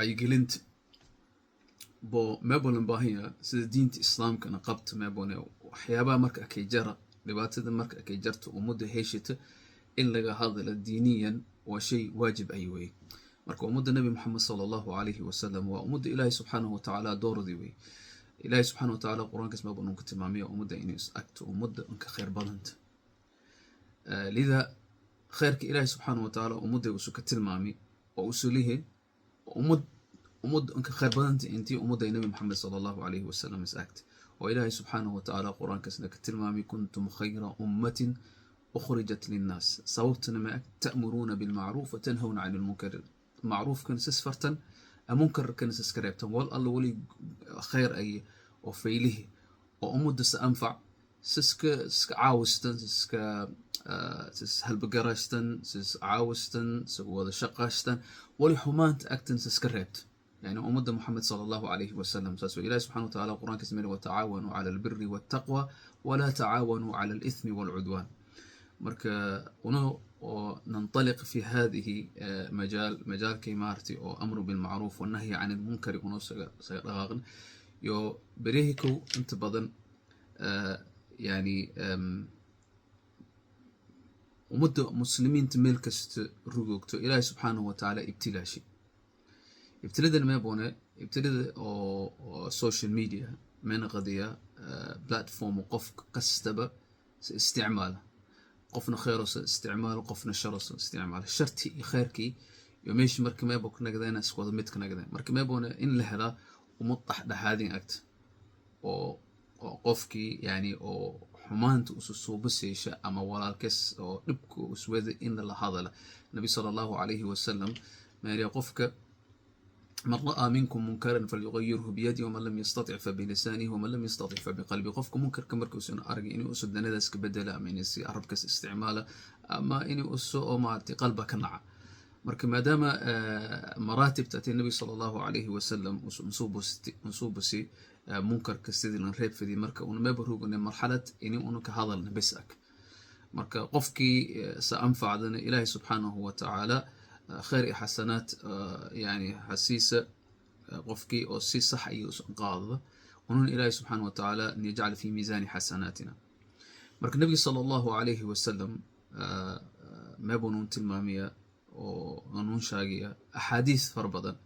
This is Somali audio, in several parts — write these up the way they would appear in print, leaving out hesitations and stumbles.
Wacyigelinta bo meebolan baahanya sida diinta Islaamkana qabta, meebone waxyaabaha marka akay jara, dhibaatada marka akay jarta ummadda heshita, in laga hadla diiniyan waa shay waajib ay wey. Marka ummadda Nabi Maxamed sala Allahu calayhi wasalam waa ummadda Ilaahay subxaanahu watacaala dooradii wey. Ilaahay subxaana watacaala Qur-aankaas meebon ka tilmaamaya ummadda inay is agto ummadda unka khayr badanta. Lida khayrka Ilaahay subxaana watacaala ummadda usu ka tilmaamay oo usu lihi ummad unka khayr badanta intii ummadda Nabi Maxamed sala Allahu calayhi wasalam is agta, oo Ilaahay subxaanahu watacaala Qur-aankaasna ka tilmaamay: "Kuntum khayra ummatin ukhrijat linnaas." Sababtana ma ag "ta'muruuna bilmacruuf wa tanhawna cani lmunkar". Macruufkan sis fartan, munkarkan siska reebtan, wal alla wali khayr ay oo faylihi oo ummadda sa anfac siska caawistan, siska sis halbagarashtan, sis caawistan, sis wada shaqaashtan, wali xumaanta agtan siska reebta. Yani ummadda Muxamed sala Allahu calayhi wasalam saas wey. Ilahi subxana wataala Qur-aanka sameyna: "Watacaawanuu cala albiri waltaqwa walaa tacaawanuu cala alithmi walcudwaan." Marka una oo nantaliq fi hadihi majaal, majaalkay maaragtay oo amru bilmacruuf wanahyi can ilmunkari, unoo saga dhaqaaqna yo berihikow inta badan. Yani ummadda muslimiinta meel kasta rugoogto, Ilaahay subxaanahu watacaala ibtilaashi ibtiladan meebone ibtilada oo social media meena qadiya platform qof kastaba si isticmaala, qofna khayro sa isticmaalo, qofna sharo sa isticmaalo, sharti iyo khayrkii iyo meeshii. Marka meebo ka nagdeen isku wada mid ka nagdeen. Marka meebone in la helaa ummad dhexdhexaadin agta oo qofkii yani oo xumaanta usu suubaseysha ama walaalkees oo dhibka uswada in la hadala. Nabi sala Allahu calayhi wasalam meeriya qofka: "Man ra'aa minkum munkaran falyugayirhu biyadihi, waman lam yastatic fabilisaanihi, waman lam yastatic fabiqalbi." Qofka munkarka markuusan aragin, inuu usu danadaas ka bedela ama inuu si arabkaas isticmaala ama inuu usu oo maaragtay qalba ka naca. Marka maadaama maraatibta atay Nabi sala Allahu calayhi wasalam unsuubusi munkarka sidii lan reebfidi, marka una meeba rugane marxalad ini una ka hadalna bes ag. Marka qofkii sa anfacdana, Ilaahay subxaanahu wa tacaala khayr iyo xasanaad yani xasiisa qofkii oo si sax iyo qaadada, ununa Ilaahay subxaanahu wa tacaala an yajcal fi miisaani xasanaatina. Marka Nabiga sala Allahu calayhi wasalam meebuu nuun tilmaamaya oo nuun sheegaya axaadiis fara badan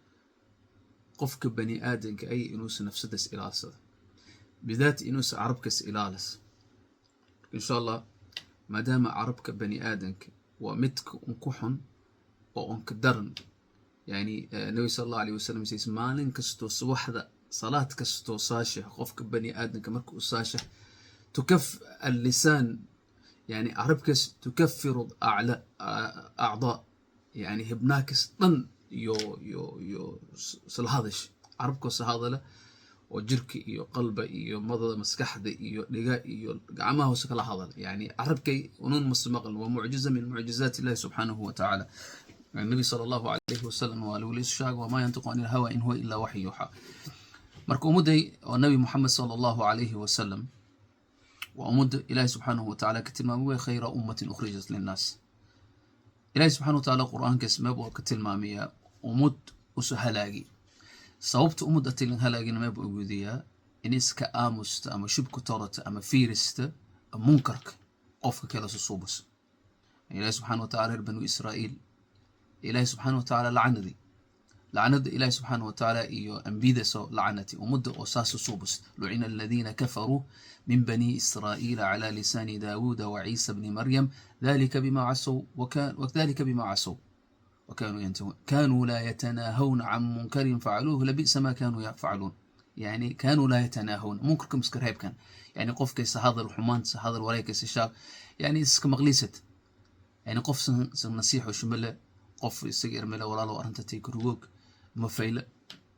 qofka bani aadamka ay inuusa nafsadaas ilaalsada, bidaat inuusa carabkaas ilaalis. Insha Allah, maadaama carabka bani aadamka waa midka un ku xun oo unka daran, yani Nabi sal Allahu alayh wasalam says maalin kastoo subaxda salaad kastoo saashah, qofka bani aadamka marka uu saashah, tukaf allisaan, yani carabkaas tukafiru acla acdaa, yani hibnaakas dhan iyo isla hadash, carabkoo hadala oo jirka iyo qalba iyo madada maskaxda iyo dhiga iyo gacmaha hoose kala hadala. Yani carabkay unun masmaqal waa mucjiza min mucjizaat Illahi subxaanahu wa tacaala. Nabi sala Allahu calayhi wasalam waa lagula sheego: "Wamaa yantiqu ani alhawa in huwa ilaa waxyi yuuxa." Marka ummadday oo Nabi Muxamed sala Allahu calayhi wasalam waa ummadda Ilaahi subxaanahu wa tacaala ka tilmaamay way "khayra ummatin ukhrijat linnaas". Ilahi subxana wa tacaala Qur-aankaas meeb waa ka tilmaamayaa ummad usu halaagi. Sababta ummad atilin halaagina meeb ugudiyaa in iska aamusta ama shubka torata ama fiirista munkarka qofka kale susuubas. Ilahi subxana wa tacala reer Banu Israa'iil Ilaahi subxaana wa tacaala lacnadii, lacnada Ilaahi subxaana wa tacaala iyo ambiyada soo lacnati ummadda oo saas usuubas: "Lucina aladiina kafaruu min bani Israa'iila cala lisaani Daawuuda wa Ciisa bni Maryam, dalika bima casow wadalika bima casow وكانوا ينتهون كانوا لا يتناهون عن منكر فعلوه لبئس ما كانوا يفعلون." يعني كانوا لا يتناهون munkarka miska reebkan, yani qofkaysa hadal xumaanta hadal wareykaysa shaab, yani iska maqliisad, yani qof san nasiixo shumale, qof isaga irmele: "Walaalo, arrinta tay kurugoog ma fayla,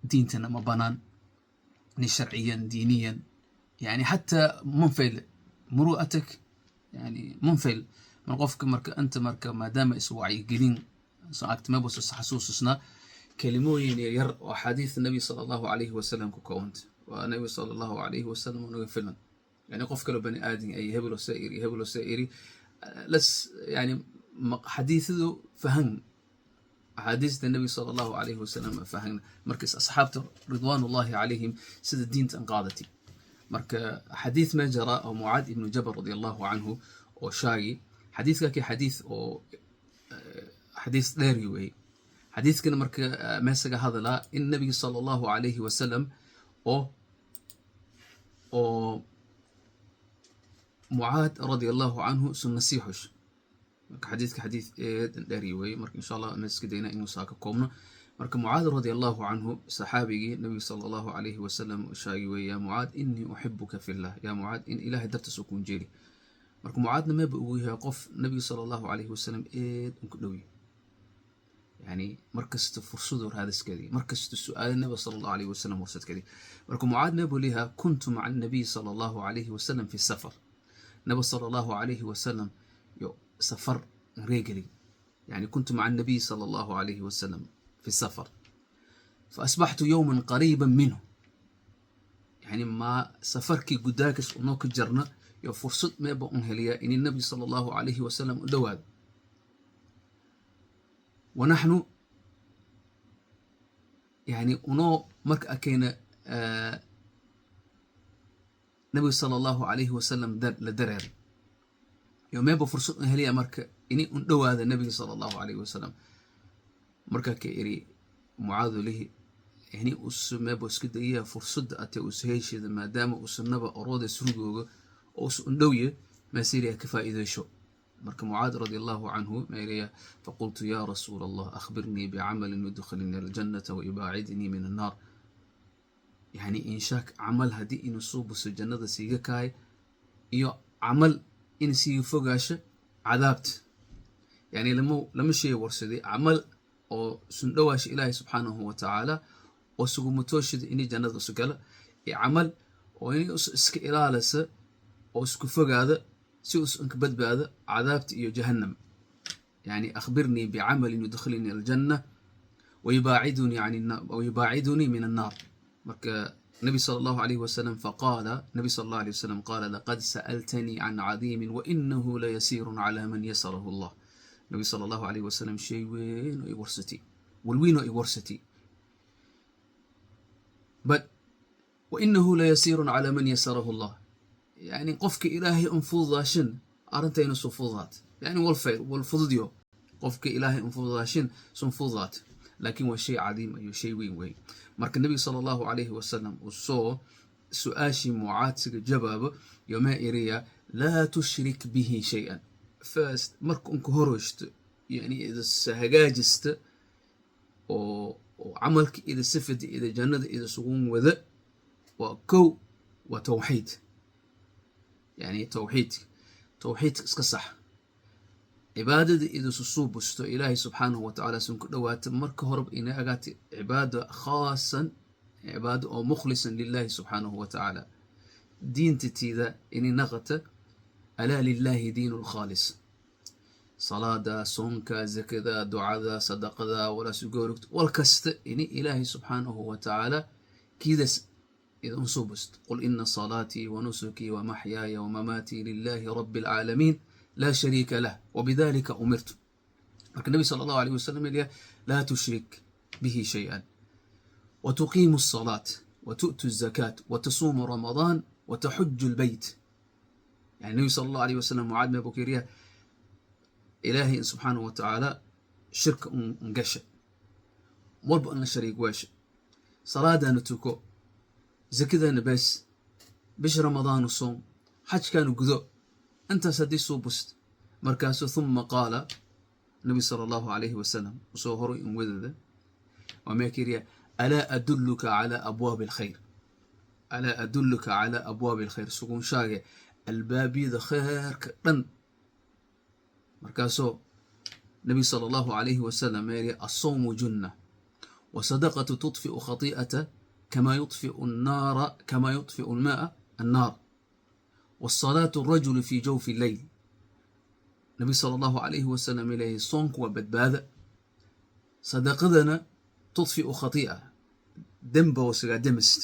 diintana ma banaan ni sharciyan diiniyan, yani xataa manfayl muru'atak, yani manfayl." Mar qofka marka anta marka maadaama is wacyigelin agtimabus xasuusisnaa kelimooyin yaryar oo axaadiis Nabi sala Allahu calayhi wasalam ku koobanta, waa Nabi sala Allahu calayhi wasalam unaga filan. Yani qof kale bani aadam ay hebelo sairi hebelo sairi las, yani xadiisadu fahan. Axaadiista Nebiga sala Allahu calayhi wasalam fahagna. Markas asxaabta ridwaanullahi calayhim sida diinta an qaadatay. Marka xadiis ma jara oo Mucaad ibnu Jabal radi Allahu canhu oo shaagi xadiiska, xadiis oo xadiis dheeri wey xadiiskana. Marka meesaga hadalaa in Nabiga sala Allahu calayhi wasalam oo Mucaad radia Allahu canhu su nasiixush. Marka xadiiska xadiis eedan dheeri wey. Marka insha Allah meeska dayna inuu saa ka koobno. Marka Mucaad radia Allahu canhu, saxaabigii Nabiga sala Allahu calayhi wasalam, shaagi wey: "Ya Mucaad, inii uxibuka fillah, ya Mucaad, in Ilahay dartiis u kun jeeli." Marka Mucaadna meeba ugu yahay qof Nabiga sala Allahu calayhi wasalam eed unku dhowy, yani markasta fursadu raadiskeedii, markasta su-aala Nabiga sala Allahu alayhi wasalam warsadkeedii. Marka Mucaad meebuu leeyahaa: "Kuntu maca annabiy sala Allahu calayhi wasalam fi safar." Nabi sala Allahu calayhi wasalam yo safar reegeli, yani "kuntu maca annabiy sala Allahu calayhi wasalam fi safar, faasbaxtu yowman qariiban minhu." Yani ma safarkii gudaakas unoo ka jarna yo fursad meeba un heliyaa ini Nabi sala Allahu calayhi wasalam u dhowaado. "Wanaxnu", yani unoo marka akeyna Nabiga sala Allahu calayhi wasalam la dareeray, yo meeba fursad un heliyaa marka ini un dhowaada Nabiga sala Allahu calayhi wasalam. Markaa ka iri Mucaadu lihi, yani us meeba iska dayaa fursadda ate us heshida, maadaama usanaba orooda surugooga oo us undhowye maasiriya ka faa'iideysho. Marka Mucaad radi Allahu canhu mayraya: "Faqultu: ya Rasuul Allah, akhbirnii bicamalin yudkhilnii aljannata wayubaacidnii min annaar." Yani inshaak camal haddii inu suubuso jannada siiga kahay, iyo camal in siiga fogaasho cadaabta. Yani lama shay warsaday: camal oo sundhowaasha Ilaahay subxaanahu wa tacaala oo sugumutooshida ini jannada isu gala, iyo camal oo ini iska ilaalisa oo isku fogaada si us inka badbaado cadaabta iyo jahannam. Yani "akhbirnii bicamalin yudkhilnii aljanna wayubaacidunii min annaar." Marka Nabi sala Allahu alayhi wasalam, faqaala Nabi sala Allah alayh wasalam, qaala: "Laqad sa'altanii can cadiimin, wainahu layasiirun cala man yasarahu Allah." Nabi sala Allahu alayhi wasalam shay weyn oo i warsatay, walweyn oo i warsatay, but "wainahu layasiirun cala man yasarahu Allah", yani qofka Ilaahay un fududaashin arrintayna soo fududaat, yani walfayr wal fududyo, qofka Ilaahay un fududaashin sun fududaat, laakiin waa shay cadiim ayo shay weyn wey. Marka Nebiga sala Allahu calayhi wasalam uu soo su-aashii Mucaadsiga jawaabo, yomaa iriya: "Laa tushrik bihi shay-an." First, marka unka horeysto, yani idas hagaajista oo camalka ida sifada ida jannada ida sugun wada, waa kow, waa tawxiid. Yani tawxiidka, tawxiidka iska sax, cibaadada idasu suubusto, Ilaahay subxaanahu wa tacaala sun ku dhowaata. Marka horeba ina agaata cibaada khaasan, cibaado oo mukhlisan lilahi subxaanahu wa tacaala, diinta tiida ini naqata "alaa lilahi diinu lkhaalis". Salaada, soonka, zakada, ducada, sadaqada, walaasugoorigto, wal kasta ini Ilaahay subxaanahu wa tacaala kiidas idan suubust. "Qul ina salaatii wa nusukii wa maxyaaya wa mamaatii lilahi rabi alcaalamiin, laa shariika lah, wabidalika umirtu." Marka Nabi sala Allahu alayh wasalam eliya: "Laa tushrik bihi shay-an, watuqiimu asalaat, watu'tu azakaat, watasuumu ramadaan, wataxuju lbeyt." Yani Nabi sala Allahu alayh wasalam Mucaad mee bukiriya: Ilaahay subxaanahu wa tacaala shirka un gasha, walba in la shariig weesha, salaadaana tuko, zakadaana bees, bisha Ramadaanu soom, xajkaanu gudo. Intaas haddii suu bust. Markaasuu "thumma qaala" Nabi sala Allahu calayhi wasalam usoo horay in wadada waa meekiriya: "Alaa adulluka calaa abwaabi alkhayr? Alaa adulluka calaa abwaabi alkhayr?" Sugunshaage albaabyada khayrka dhan. Markaasoo Nabi sala Allahu calayhi wasalam meeriya: "Asawmu junna, wasadaqatu tudfi'u khati'ata kama yudfi'u annaara, kama yudfi'u alma'a annaar, wasalaatu arajuli fi jawfi lleyl." Nabi sala Allahu calayhi wasalam leeyahay: soonku waa badbaada, sadaqadana tudfi'u khati'a, demba wasigaa demist,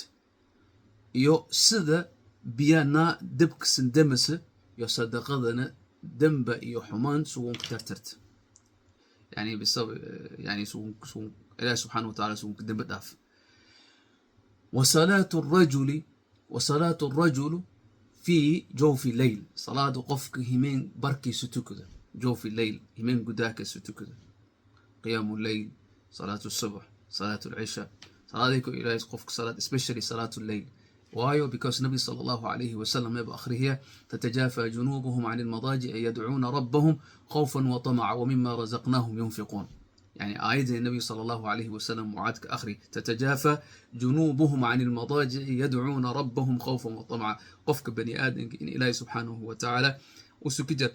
iyo sida biyanaa debkasan demasa, iyo sadaqadana demba iyo xumaan sugunka tartarta. Yani bisabab yani sugun Ilaahi subxaanahu wa tacaala sugun dembi dhaaf. Wasalaatu rajuli, wasalaatu rajulu fi jawfi leyl, salaada qofka himeen barkiisu tukada, jawfi leyl, himeen gudahakiisu tukada, qiyaamu leyl, salaatu subx, salaatu lcisha, salaaday ku Ilaahay qofka salaad, especially salaatu leyl. Waayo, because Nabi sala Allahu alayhi wasalam eeba akhrihiya: تتجافى جنوبهم عن المضاجع يدعون ربهم خوفا وطمعا ومما رزقناهم ينفقون. Yani aayadda Nabi sala Allahu alayhi wasalam Mucaadka akhri: تتجافى جنوبهم عن المضاجع يدعون ربهم خوفا وطمعا. Qofka bani aadamka in Ilaahay subxaanahu wa tacaala usu ka jar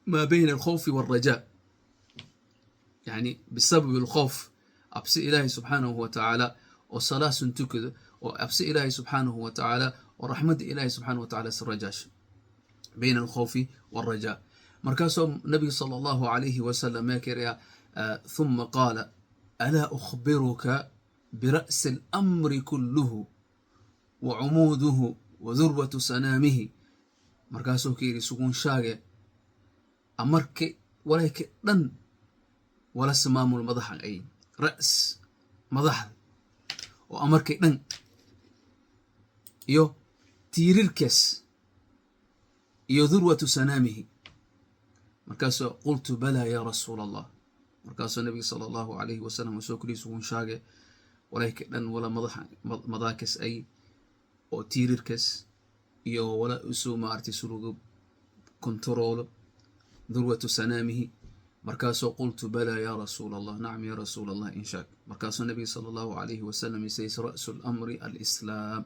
ما بين الخوف والرجاء, yani بسبب الخوف, absi Ilaahay subxaanahu wa tacaala oo salaasun tukado, oo absi Ilaahay subxaanahu wa tacaala oo raxmadda Ilaahay subxaanahu wa tacaala sirajaasha, بين الخوف والرجاء. Markaasoo Nabiga sala Allahu alayhi wasalam meekeraya: ثم قال: ألا أخبرك برأس الأمر كله وعموده وذروة سنامه؟ Markaasuu ka yidhi: sugun shaage amarka walayka dhan walase maamul madaxa ay ra's madaxda oo amarkay dhan iyo tiirirkaas iyo ذروة سنامه. Markaasuu: قلت: بلى يا رسول الله. Markaasuu Nabiga sala Allahu alayhi wasalam usoo kuli: sugun shaage walayka dhan wala madaxa madaakas ay oo tiirirkaas iyo wala usuu maartay suluga kontaroolo, ذروة سنامه. Markaasuu: قلت: بلى يا رسول الله، نعم يا رسول الله, inshaag. Markaasuu Nabiga sala Allahu alayhi wasalam says: رأس الأمر الإسلام.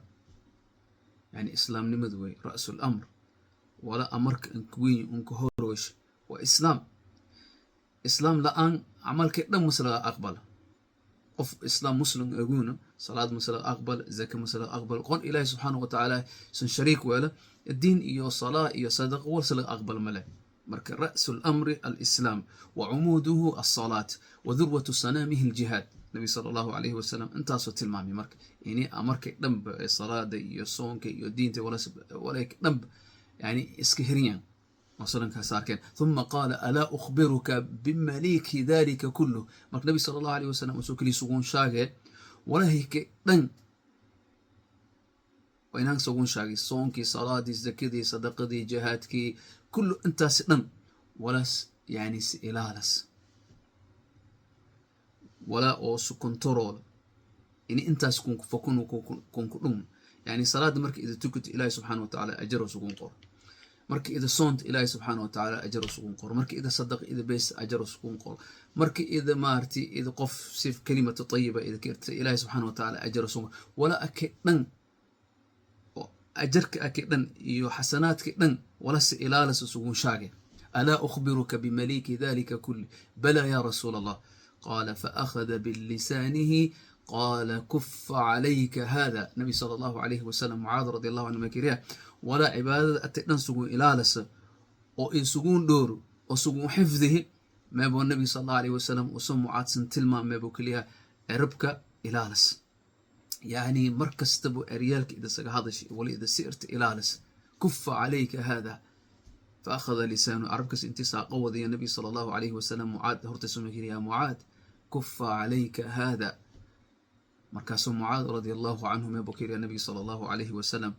Yani islaamnimadu wey رأس الأمر, wala amarka anka weyn unka horwesh waa islaam. Islaam la-aan camalkay dhan masla aqbala. Qof islaam muslim aguna salaad masla aqbal, zaka masla aqbal, qon Ilaahi subxaanahu wa tacaala san shariik weela diin iyo salaa iyo sadaqa walsa laga aqbal male. Marka رأس الأمر الإسلام وعموده الصلاة وذروة سنامه الجهاد. Nabi sala Allahu alayhi wasalam intaasoo tilmaamay. Marka ini amarkay dhanba ee salaada iyo soonka iyo diinta walayka dhanba yani iska hiryaan masalankaas arkeen. ثم قال: ألا أخبرك بمليك ذلك كله؟ Marka Nabi sala Allahu alayhi wasalam usoo keliya sugun shaagee walahika dhan waa inaan sugun shaagay soonkii, salaadii, zakadii, sadaqadii, jihaadkii, kullu intaasi dhan walaas yani si ilaalas walaa oo su kontarool ini intaas fakun kunku dhum. Yani salaada marka ida tukato, Ilaahi subxaana wa tacaala ajaro sugun qoro. Marka ida soonta, Ilaahi subxaana wa tacaala ajaro sugun qoro. Marka ida sadaqa ida beys, ajaro sugun qoro. Marka ida maarti ida qof si كلمة طيبة ida kirta, Ilaahi subxaana wa tacaala ajaro sugun. Wala ake dhan oo ajarka ake dhan iyo xasanaadka dhan wala si ilaalasa sugun shaage. ألا أخبرك بمليك ذلك كله؟ بلى يا رسول الله. قال: فأخذ باللسانه قال: كف عليك هذا. Nabi sala Allahu alayhi wasalam Mucaad radi Allahu canhu makiriya walaa cibaadada ate dhan sugun ilaalasa oo in sugun dhooro oo sugun xifdihi meeboo Nabi sala Allahu alayhi wasalam uso Mucaadsan tilmaam meeboo keliya ciribka ilaalas, yani mar kastaba eryaalka idasaga hadashay wali ida sirta ilaalis. كف عليك هذا. فأخذ لسانه, carabkas intii saaqa wadaya Nabi sala Allahu alayhi wasalam Mucaad hortiisa makiri: يا معاذ، كف عليك هذا. Markaasuu Mucaad radi Allahu canhu meebuu ka yidhi Nabiga sala Allahu alayhi wasalam: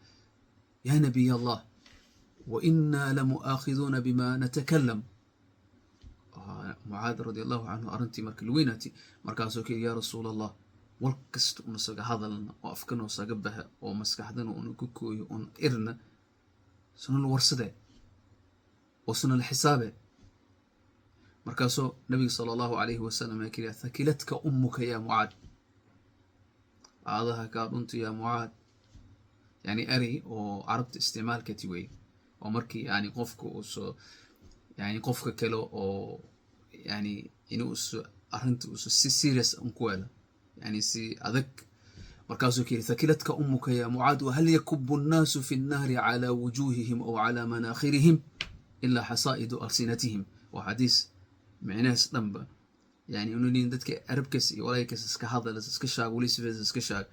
يا نبي الله، وإنا لمؤاخذون بما نتكلم. Mucaad radi Allahu canhu arrintii marka laweynaati, markaasuu ka yidhi: يا رسول الله, wal kasta una saga hadalna oo afkanoo saga baxa oo maskaxdana una ku kooyo una irna suna la warsadee oo suna la xisaabe. Markaasuu Nabiga sala Allahu alayhi wasalam ee keliya: ثكلتك أمك يا معاذ, aadaha kaa dhunta ya Mucaad. Yani erey oo carabta isticmaalkati wey, oo markii yani qofka uuso yani qofka kale oo yani inuu uso arrinta uso si serious un ku wela, yani si adag. Markaasuu ka yidhi: ثكلتك أمك يا معاذ، وهل يكب الناس في النار على وجوههم أو على مناخرهم إلا حصائد ألسنتهم. Waa xadiis micnahaas dhanba yani inu nin dadka arabkas iyo walaaykas iska hadal iska shaag wali sifees iska shaag.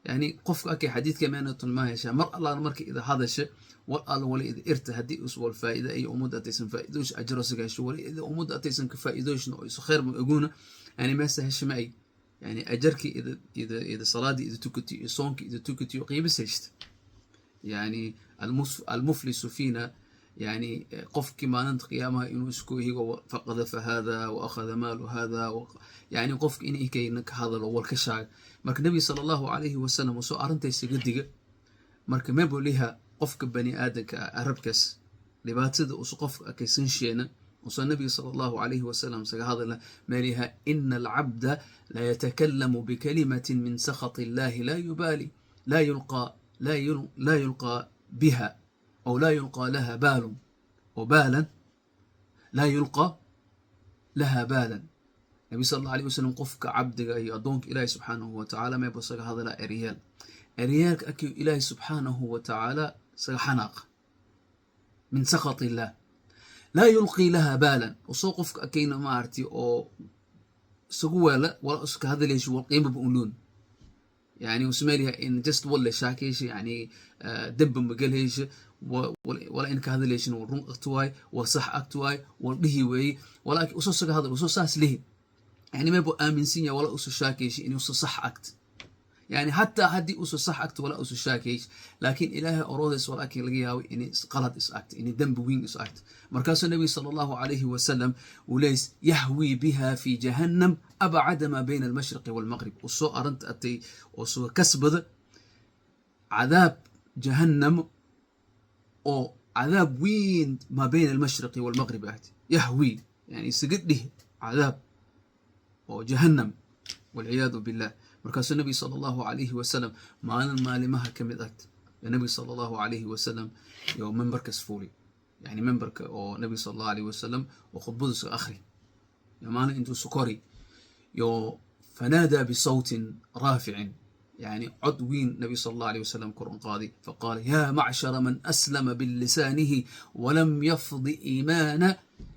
Yani qofka akay xadiidka meena tilmaahaysaa, mar allaala marka ida hadasha, wal alla wala ida irta, haddii us wal faa'iida iyo ummadda ataysan faa'iidoosh, ajro siga hesho. Wali ida ummadda ataysan ka faa'iidooshna oo isu khayr ma oguna, yani meesa hesha ma ay, yani ajarkii ida salaadii ida tukati iyo soonkii ida tukati qiimis heshta. Yani almuflisu fiina, yani qofkii maalinta qiyaamaha inuu isku higo, faqadafa hada wa akhada maalu hada, yani qofka in ikayna ka hadalo wal ka shaaga. Marka Nebiga sala Allahu calayhi wasalam soo arintaysaga diga. Marka meboliha qofka bani aadanka ah arabkaas dhibaatada usu qofka akaysan sheena usoo Nabiga sala Allahu calayhi wasalam saga hadala meeliha: ina alcabda la yatakalamu bikalimatin min sakhati illahi laa yubaali, laa yulqa laa yulqa biha aw laa yulqa laha baalun oo baalan, laa yulqa laha baalan. Nabi sal Allah alayh wasalam qofka cabdiga iyo addoonka Ilaahi subxaanahu wa tacaala meebu isaga hadalaa eryaal, eryaalka akiyu Ilaahi subxaanahu wa tacaala isaga xanaaqa, min sakhat illah, laa yulqii laha baalan. Usoo qofka akayna maaragtay oo isagu weela wala iska hadlayso wal qiimaba unluun, yani usmeeliha in just wala shaakaysa, yani demba magalhaysa, wala in ka hadlayshin wal run agtuwaay, wal sax agtuwaay, wal dhihi weeye. Walaakin usoo saga hadal usoo saas lihi, yani meebu aaminsan yahay wala usu shaakaysa in usu sax agt, yani hataa haddii usu sax agto wala usu shaakaysh, laakiin Ilaahay oroodays walaakin laga yaabo inay qalad is agto, inay dembi weyn is agto. Markaasuu Nabiga sala Allahu calayhi wasalam uu leeyays: yahwi biha fi jahannam abcada maa bayna almashriqi walmaqrib. Usoo arrinta atay oo soo kasbada cadaab jahannam oo cadaab weyn maa bayna almashriqi walmaqrib ahti, yahwi yani isaga dhih cadaab oo jahannam, walciyaadu billah. Markaasuu Nabiga sala Allahu calayhi wasalam maalin maalimaha ka mid agt nabiga sala Allahu calayhi wasalam yo memberkas fuuli, yani memberka oo nabiga sala Allahu alayhi wasalam oo khudbadiisa akhri yo maalin intuu sukori yo fanaadaa bisawtin raaficin, yani cod weyn nabi sala Allah alayh wasalam kor un qaaday, faqaala: yaa macshara man aslama bilisaanihi walam yafdi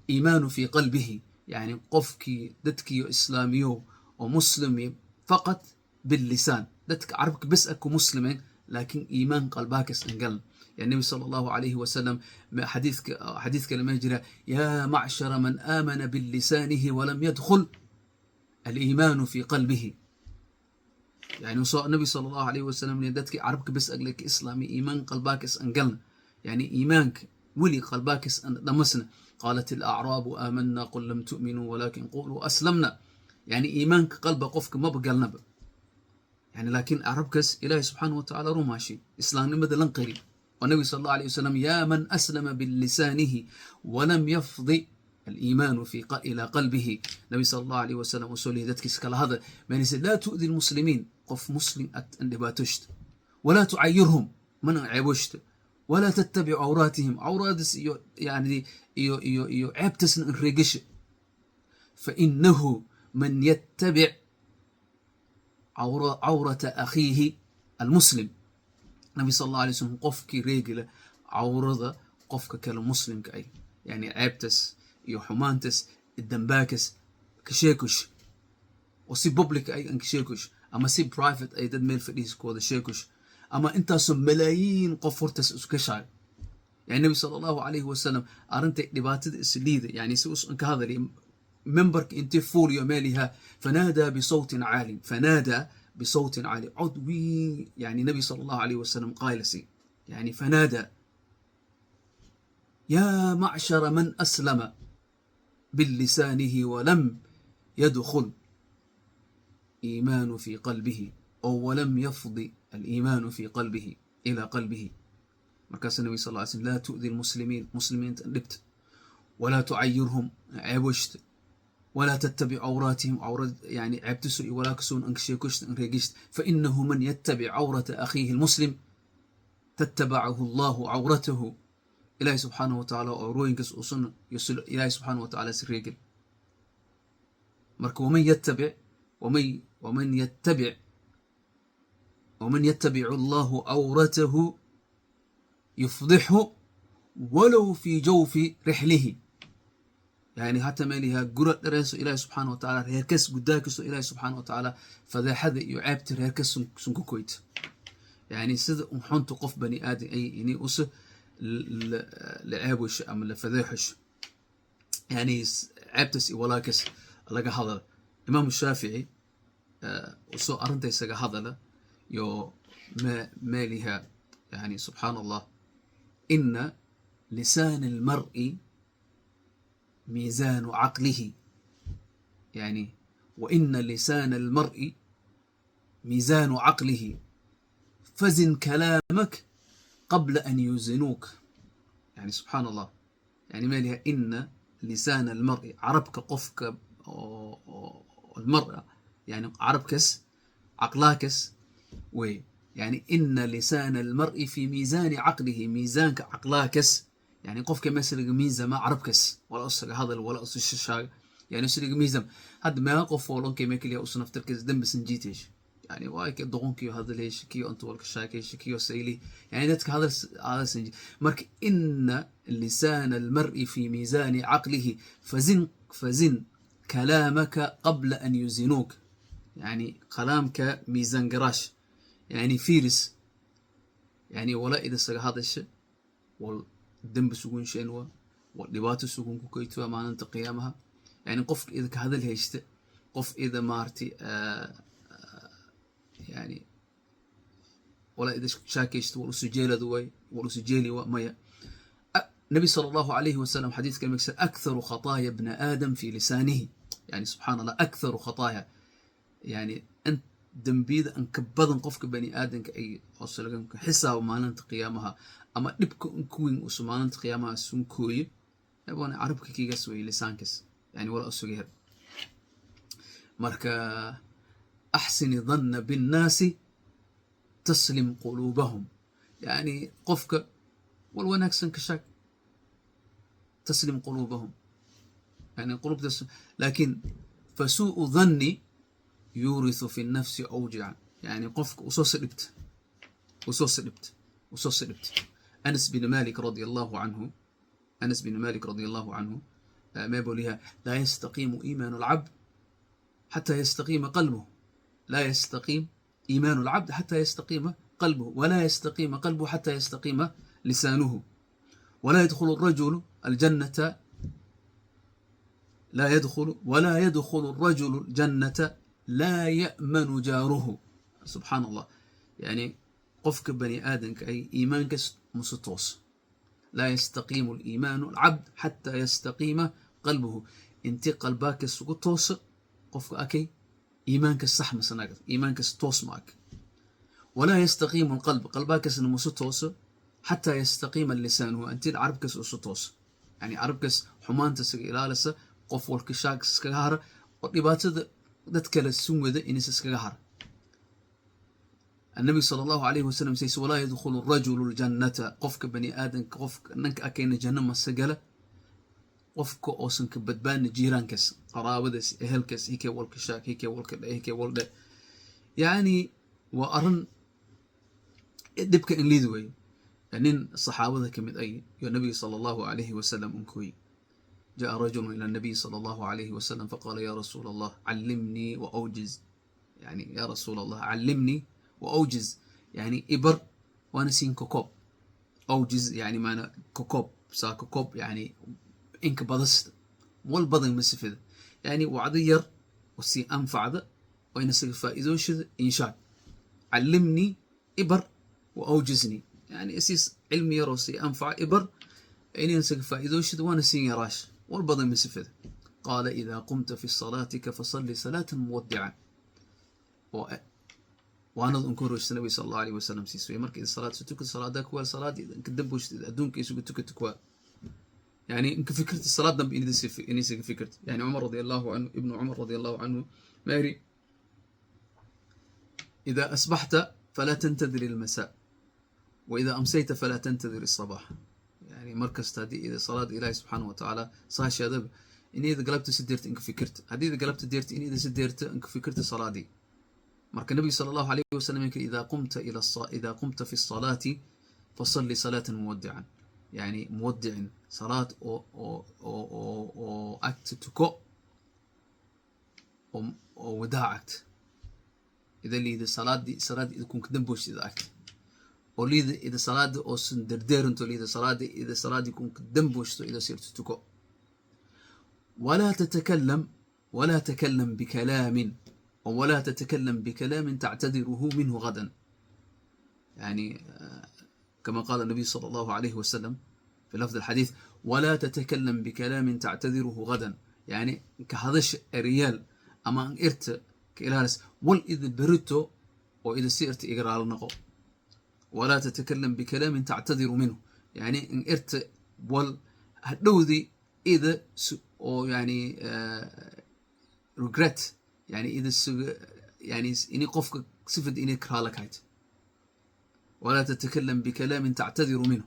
iimaanu fi qalbihi. Yani qofkii dadkii islaamiyo oo muslimi faqat billisaan, dadka carabka bes aku muslimeen, laakiin iimaan qalbaakas angalan. Yani nabi sala Allahu calayhi wasalam xadiidka xadiid kale ma jira: yaa macshara man aamana bilisaanihi walam yadkhul aliimaanu fi qalbihi. Yani nabi sala Allahu alayhi wasalam dadkii carabka bes agle ka islaami, iimaan qalbaakas angalna, yani iimaanka weli qalbaakas an dhamasna. qaalat alacraabu aamanna qul lam tu'minuu walakin quluu aslamna. Yani iimaanka qalba qofka maba galnaba, yani laakiin carabkaas Ilaahi subxaanahu wa tacaala rumaashi islaamnimada lan qari oo nabi sal Allah alayh wasalam: yaa man aslama bilisaanihi walam yafdi aliimaanu fi ila qalbihi. Nabi sal Allah alayh wasalam usoo lihi dadkiis kala hadal manise: laa tu'di lmuslimiin, qof muslim an dhibaatoshta, walaa tucayirhum, mana ceeboshta, walaa tattabicu cawraatihim, cawraadis iyo yani iyo ceebtasna in reegasha, fainahu man yattabic cawrata akhiihi almuslim. Nabi sal Allah alay slam qofkii reegila cawrada qofka kale muslimka ay, yani ceebtas iyo xumaantas dambaakas ka sheekush oo si public ay an ka sheekush, ama si private ay dad meel fadhiiskooda sheekush, ama intaasoo malaayiin qof hortaas iska shaago. Yani nabi sala Allahu calayhi wasalam arrintay dhibaatada isliida, yani si usan ka hadalay memberka intee fuuliyo meeliha, fanaadaa bisawtin caalin, fanaadaa bisawtin caali, cod weyn, yani nabi sala Allahu alayhi wasalam qaylasi, yani fanaadaa: yaa macshara man aslama bilisaanihi walam yadkhul iimaanu fi qalbihi, oo walam yafdi aliimaanu fi qalbihi ila qalbihi. Markaasuu nabi sal ly slm: laa tu'di lmuslimiin, muslimiinta dhibta, walaa tucayirhum, ceeboshta, walaa tattabic cawraatihim, cawrad yani ceebtiso iyo walaa kasoon an sheekoshta an reegishta, fainahu man yattabic cawrata akhiihi almuslim tattabacahu Allahu cawratahu. Ilahi subxaanahu wa tacaala cawrooyinkaas usun Ilahi subxaanahu wa tacala si reegel. Marka waman yattabic Allahu cawratahu yufdixu walow fi jawfi rixlihi. Yani hata meeliha gura dhareeso, Ilaahi subxaana watacaala reerkas gudaakiso, Ilaahi subxaana watacaala fadeexada iyo ceebta reerkas sunku koyta. Yani sida xunta qof bani aadam ay ini usa la ceebosho ama la fadeexosho, yani ceebtas iyo walaakas laga hadala. Imaam Shaafici usoo arrinta isaga hadala yo meeliha, yani subxaan Allah, ina lisaan almar'i miizaanu caqlihi, yani وإن لسان المرء ميزان عقله، فزن كلامك قبل أن يوزنوك. يعني سبحان الله، يعني ما لها إن لسان المرء عربك قفك المرأة، يعني عربكس عقلاكس وي، يعني إن لسان المرء في ميزان عقله، ميزانك عقلاكس، يعني قفك مثل ميزة ما عربكس ولا أصل هذا ولا أصل الشاشة، يعني أصل ميزة هاد ما قف ولون كي ماكل يا أصل نفتركز دم بس نجيتش، يعني واي كدغونكي هذا ليش كيو أنت والك شاكيش كيو سيلي، يعني دتك هذا سنجي. مرك إن لسان المرء في ميزان عقله، فزن كلامك قبل أن يزنوك، يعني كلامك ميزان قراش، يعني فيرس، يعني ولا إذا سق هذا الشيء والدم سجون شنوة واللبات سجون كوكيتوا ما أنت قيامها. يعني قف إذا كهذا الهشت قف إذا مارتي يعني ولا إذا شاكيشت ولا سجيل ذوي ولا سجيلي ومية. النبي صلى الله عليه وسلم حديث كلمة أكثر خطايا ابن آدم في لسانه، يعني سبحان الله أكثر خطايا، يعني أنت دنبيد أن كبدن قفك بني آدم كأي أصل حساب ما أنت قيامها، أما نبك كوين وسمان أنت قيامها سنكوي يبون عربك كي قسوي لسانكس، يعني ولا أسويها. مركا أحسن ظن بالناس تسلم قلوبهم، يعني قفك والوناكسن كشك تسلم قلوبهم، يعني قلوب تسلم. لكن فسوء ظني يورث في النفس أوجعا، يعني قفك وصوص لبت وصوص لبت وصوص لبت. أنس بن مالك رضي الله عنه، أنس بن مالك رضي الله عنه ما بوليها لا يستقيم إيمان العبد حتى يستقيم قلبه، لا يستقيم إيمان العبد حتى يستقيم قلبه، ولا يستقيم قلبه حتى يستقيم لسانه، ولا يدخل الرجل الجنة لا يدخل ولا يدخل الرجل الجنة لا يأمن جاره. سبحان الله، يعني قفك بني آدم أي إيمانك مستوص، لا يستقيم الإيمان العبد حتى يستقيم قلبه. انت قلبك سقطوس قفك أكي إيمانك الصح مسناك إيمانك ستوس معك. ولا يستقيم القلب قلبك سنمستوس حتى يستقيم اللسان، هو أنت العربك سقطوس، يعني عربك حمان تسق إلى قف والكشاك سكهر ودبات dadka la sun wada inay iskaga har. النبي صلى الله عليه وسلم سيس ولا يدخل الرجل الجنة قفك بني آدم قفك ننك أكين جنة ما سجلة قفك أوسن كبدبان جيرانكس قرابدس أهلكس هيك والكشاك هيك والك هيك والد، يعني وأرن دبك إن ليدوي يعني الصحابة كمد أي النبي صلى الله عليه وسلم أنكوي. جاء رجل إلى النبي صلى الله عليه وسلم فقال يا رسول الله علمني وأوجز، يعني يا رسول الله علمني وأوجز، يعني إبر وأنا سين كوكوب، أوجز يعني معنى كوكوب سا كوكوب، يعني إنك بضست والبضن مسفد، يعني وعدير وسي أنفع ذا وإن سيفائزوش إنشاء. علمني إبر وأوجزني، يعني أسيس علمي يا رسي أنفع إبر إني سيفائزوش وأنا سين يراش والبضن مسفد. قال إذا قمت في صلاتك فصلي صلاة مودعة. وأنا أنكر النبي صلى الله عليه وسلم سيسوي مرك الصلاة ستك الصلاة ذاك والصلاة كدبوش أدونك يسوق تك يعني إنك فكرة الصلاة دم إني فكرة، يعني عمر رضي الله عنه ابن عمر رضي الله عنه ماري إذا أصبحت فلا تنتظر المساء وإذا أمسيت فلا تنتظر الصباح، يعني مركز تادي إذا صلاة إلهي سبحانه وتعالى صاش هذا إني إذا قلبت سدرت إنك فكرت هذه إذا قلبت ديرت إني إذا سدرت إنك فكرت صلاة دي. مرك النبي صلى الله عليه وسلم يقول إذا قمت إلى إذا قمت في الصلاة فصلي صلاة مودعا، يعني مودع Salaad oo agta tuko oo wadaac agta ida liida salaadi ida kunka damboshta ida agta oo liida ida salaada oo sun derdeerinto liida salaada ida salaadi kunka damboshto ida sirto tuko. ولا تتكلم ولا تكلم بكلام ولا تتكلم بكلام تعتذره منه غدا. يعني كما قال النبي صلى الله عليه وسلم في لفظ الحديث: ولا تتكلم بكلام تعتذره غدا. يعني كهذش ريال أما إرت كإلالس wal إذا برتو وإذا سيرت إقرار نقو. ولا تتكلم بكلام تعتذر منه، يعني إن إرت wal hadhowdii إذا oo يعني regret، يعني إذا يعني إني qofka sifad inay kraala kahayd. ولا تتكلم بكلام تعتذر منه.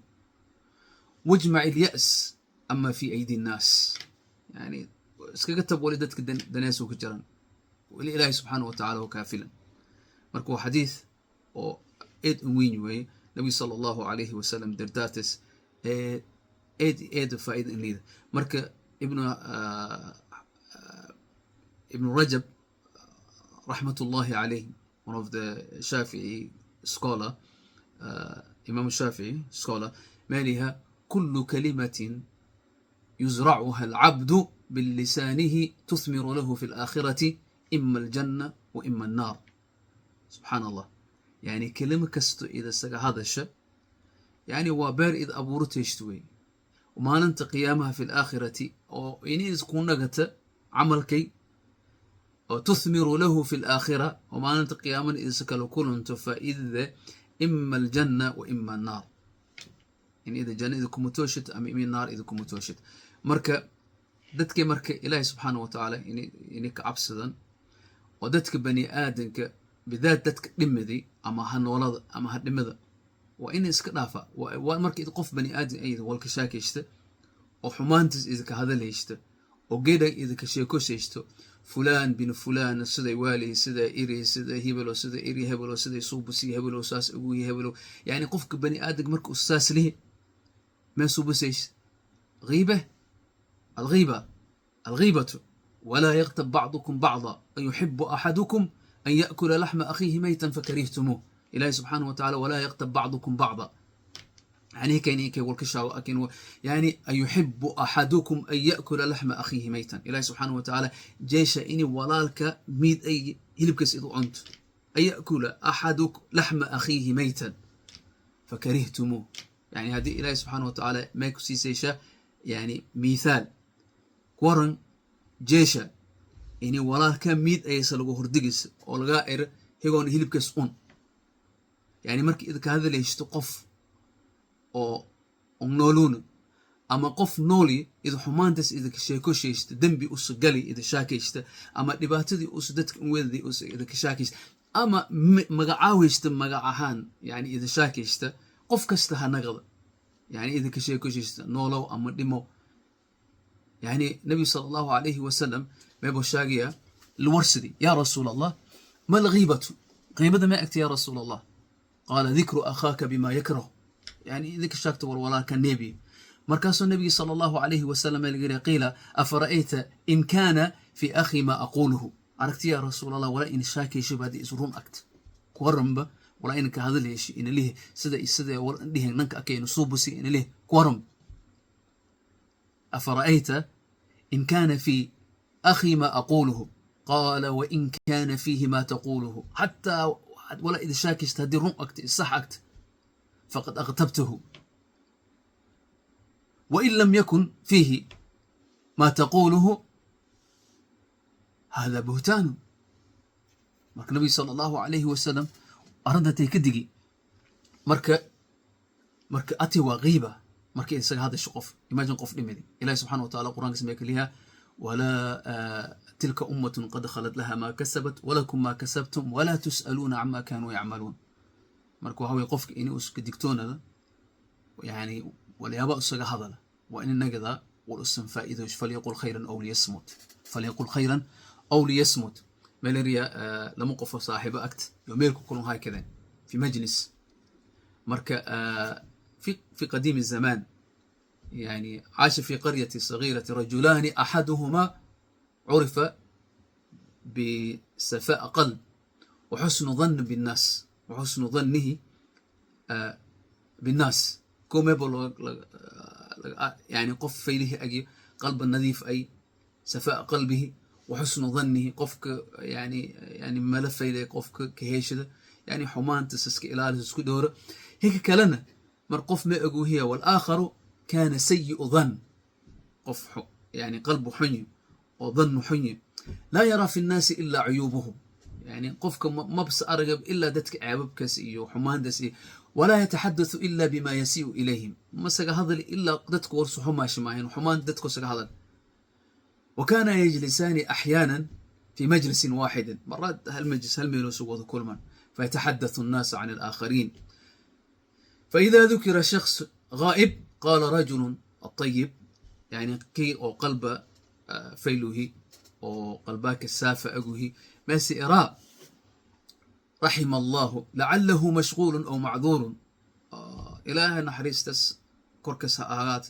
واجمع اليأس أما في أيدي الناس. يعني iskaga tab wali dadka daneesu ku jiran wali Ilaahay subxaanahu watacaala oo kaafilan. Marka waa xadiid oo eed un weyn weeye. Nabi sala Allahu calayhi wasalam dardaartis eed eed faa'iida in liida. Marka Ibnu Rajab rahmatullahi alayh, one of the Shafi'i scholar, Imam Shafi'i scholar, مالها: كل كلمة يزرعها العبد باللسانه تثمر له في الآخرة إما الجنة وإما النار. سبحان الله. يعني كلمة kasto إذا سقى هذا الشيء، يعني waa beer إذا abuurtayshtuwey ومaalinta qiyaamaha في الآخرة oo inay isku nagata camalkay oo تثمر له في الآخرة ومaalinta qiyaamana isa kala kulanto faa'iidada إما الجنة وإما النار، in ida janna idinku mutooshid ama imi naar idinku mutooshid. Marka dadkii marka Ilaahay subxaana wa tacaala inay ka cabsadan oo dadka bani aadanka bidaat dadka dhimidi ama ha noolada ama ha dhimida waa inay iska dhaafa. Waa marka qof bani aadan ay walka shaakaysta oo xumaantiis idinka hadalhaysta oo geedha idinka sheekosaysto, fulaan bin fulaan siday waali, sida iri, sida hebelo, sida iri hebelo, siday suubusi hebelo, saas ugu hebelo. Yani qofka bani aadanka marka uu saas lihi ما suubusays غيبة، الغيبة الغيبة. ولا يغتب بعضكم بعضا، أيحب أحدكم أن يأكل لحم أخيه ميتا فكرهتموه. إلهي سبحانه وتعالى: ولا يغتب بعضكم بعضا. يعني كاين كي والكشا يعني أيحب أحدكم أن يأكل لحم أخيه ميتا. إلهي سبحانه وتعالى جيش إني walaalka miid ay hilibkiis idu cunto. أن يأكل أحدكم لحم أخيه ميتا فكرهتموه. يعني هذه إلهي سبحانه وتعالى ما كسيسيشا يعني مثال kuwaran jeesha ini walaalka miid aysa lagu hordigis oo lagaa er higoon hilibkaas un. Yani markii idinka hadlaysto qof oo nooluuna ama qof nooli ida xumaantaas idinka sheeko sheeshta, dembi usa gali ida shaakaysta ama dhibaatadii usa dadka wedaday usa idinka shaakaysta ama magacaawaysta magac ahaan, yani ida shaakaysta qof kasta ha naqda, yani idinka sheeko sheeshta noolow ama dhimo. يعني النبي صلى الله عليه وسلم ما يبغى الورسدي: يا رسول الله، ما الغيبة؟ غيبة ما أكت يا رسول الله؟ قال: ذكر أخاك بما يكره. يعني ذكر شاكت ولا النبي. مركز النبي صلى الله عليه وسلم قيل: أفرأيت إن كان في أخي ما أقوله؟ عرفت يا رسول الله ولا إن شاكي شبه دي إسرون أكت كورم ولا إنك هذا ليش إن ليه سدا سدا ولا ليه نك أكين صوبسي إن ليه كورم. أفرأيت إن كان في أخي ما أقوله؟ قال: وإن كان فيه ما تقوله، حتى ولا إذا شاكش تهدي أكت الصح أكت، فقد أغتبته، وإن لم يكن فيه ما تقوله هذا بهتان. Marka nabiga sala Allahu calayhi wasalam arrintatay ka digi. Marka ati waa ghiiba marka isaga hadasho qof, imagine qof dhimidi. Ilahi subxana wa taala qur-aanka samee kaliya: ولا تلك أمة قد خلت لها ما كسبت ولكم ما كسبتم ولا تسألون عما كانوا يعملون. Marka waxa weye qofka inuu iska digtoonada yani walyaaba isaga hadala waa in nagada wal usan faa'iido. فليقل خيرا أو ليصمت، فليقل خيرا أو ليصمت. Malaria lama qofo saaxiibo agt yo meel ku kulan haykadeen في مجلس. Marka في قديم الزمان. يعني عاش في قرية صغيرة رجلان، أحدهما عرف بسفاء قلب وحسن ظن بالناس، وحسن ظنه بالناس كوميبل، يعني قف فيله أجي قلب نظيف، أي سفاء قلبه وحسن ظنه، قفك يعني ملف إلى قفك كهيشده، يعني حمان تسسك إلى سكو دوره هيك كلنا مر قف ما أجوهية. والآخر كان سيء ظن، قف يعني قلبه حني وظنه حني، لا يرى في الناس إلا عيوبهم، يعني قفك ما بس أرغب إلا دتك عيبكس إيو حمان دس، ولا يتحدث إلا بما يسيء إليهم، ما سجى هذا إلا دتك ورس حماش معين حمان دتك سجى هذا. وكان يجلسان أحيانا في مجلس واحد، مرات هالمجلس هالميلوس كل من، فيتحدث الناس عن الآخرين. فإذا ذكر شخص غائب قال رجل الطيب، يعني كي أو قلب فيله أو قلباك السافة أجوه ما سئراء رحم الله لعله مشغول أو معذور، إله نحريستس كركس آغات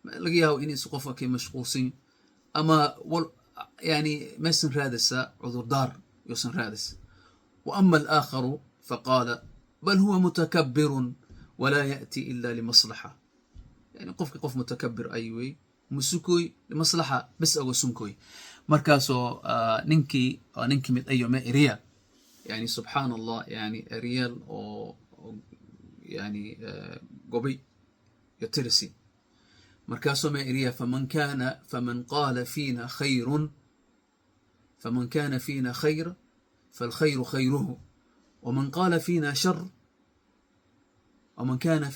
لقياه إني سقفك مشغولين أما يعني ما سن رادس عذر دار يسن رادس. وأما الآخر فقال بل هو متكبر ولا يأتي إلا لمصلحة، يعني قف قف متكبر أيوي مسكوي لمصلحة بس أو سنكوي. مركاسو ننكي ننكي مد أيو ما إريا، يعني سبحان الله، يعني ريال أو يعني قبي يترسي. مركاسو ما إريا فمن كان فمن قال فينا خير، فمن كان فينا خير فالخير خيره، ومن قال فينا شر، ومن كان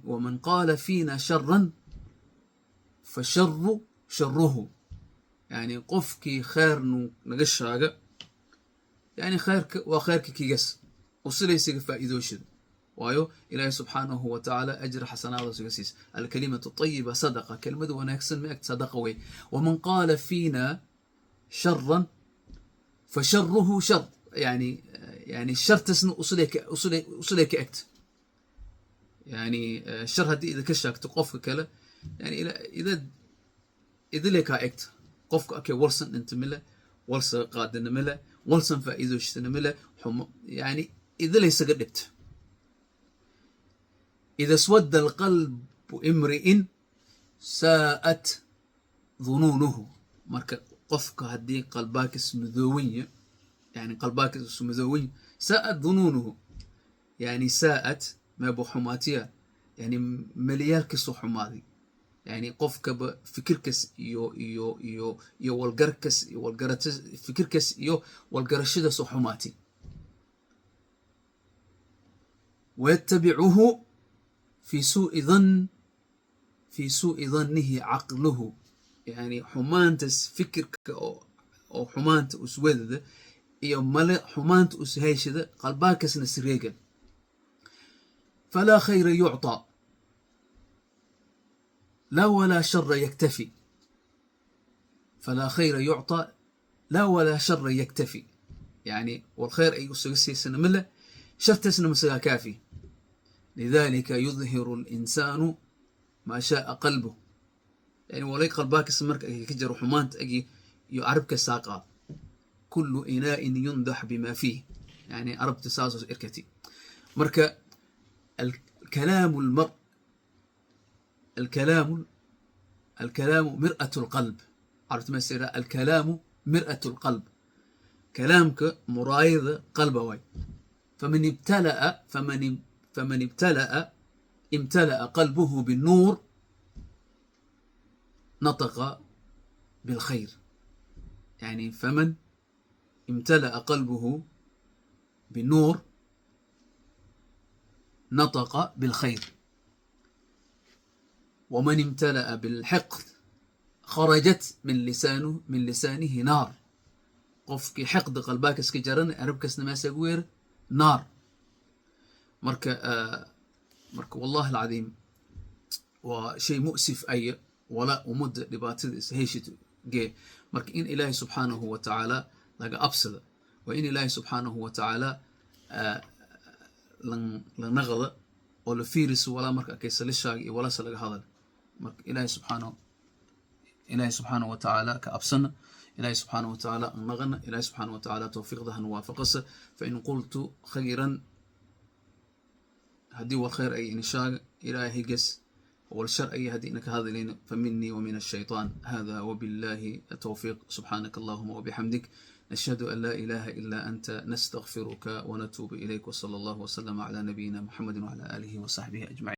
ومن قال فينا شرا فشر شره. يعني قفكي خير نقشاقة، يعني خيرك وخيرك كيس وصليسك فائدوشد وايو إلهي سبحانه وتعالى أجر حسنات وسكسيس. الكلمة الطيبة صدقة، كلمة ونكسن مئة صدقة وي. ومن قال فينا شرا فشره شر، يعني الشر تسن أصليك أكت، يعني الشر هدي إذا كشاك تقفك كلا، يعني إذا لك أكت قفك أكي ورسن أنت ملا ورسن قادن ملا ورسن فائدوشتن ملا يعني إذا ليس قدبت. إذا اسود القلب امرئ ساءت ظنونه. مرك قفك هدي قلبك اسمذوية، يعني قلبك اسمذوية ساءت ظنونه، يعني ساءت ما بو حماتية، يعني مليارك سو حمادي، يعني قفك بفكركس يو يو يو يو والقركس يو والقرتس فكركس يو والقرشدة سو حماتي. ويتبعه في سوء ظن، في سوء ظنه عقله، يعني حمانتس فكرك أو حمانت أسود يو مل حمانت أسهيشد قلباكس نسريقا. فلا خير يعطى لا ولا شر يكتفي، فلا خير يعطى لا ولا شر يكتفي، يعني والخير أي سنة ملة شر تسنة مسلا كافي. لذلك يظهر الإنسان ما شاء قلبه، يعني ولي قلبك سمرك كجر حمانت أجي يعربك ساقا. كل إناء ينضح بما فيه، يعني عرب تساسس إركتي. مرك الكلام المرء، الكلام مرأة القلب، عرفت ما يصير؟ الكلام مرأة القلب، كلامك مرايض قلبه. فمن ابتلأ فمن ابتلأ امتلأ قلبه بالنور نطق بالخير، يعني فمن امتلأ قلبه بالنور نطق بالخير، ومن امتلأ بالحقد خرجت من لسانه نار. قفك حقد قلبك اسكجرن عربك نما نار. مرك والله العظيم وشيء مؤسف أي ولا أمد لباتد هيشت جي. مرك إن إلهي سبحانه وتعالى لقى أبصد، وإن إلهي سبحانه وتعالى لنغض ولا فيرس ولا مرك أكيس للشاق ولا سلق هذا. Marka Ilaahay subxaanahu watacaala ka absana, Ilaahay subxaanahu watacaala naqana, Ilaahay subxaanahu watacaala towfiiqda hanu waafaqasa. Fain qultu khayran, haddii wal khayr ay inishaaga, Ilaahay higes. والشر أي هدي إنك هذا فمني ومن الشيطان. هذا وبالله التوفيق. سبحانك اللهم وبحمدك، نشهد أن لا إله إلا أنت، نستغفرك ونتوب إليك، وصلى الله وسلم على نبينا محمد وعلى آله وصحبه أجمعين.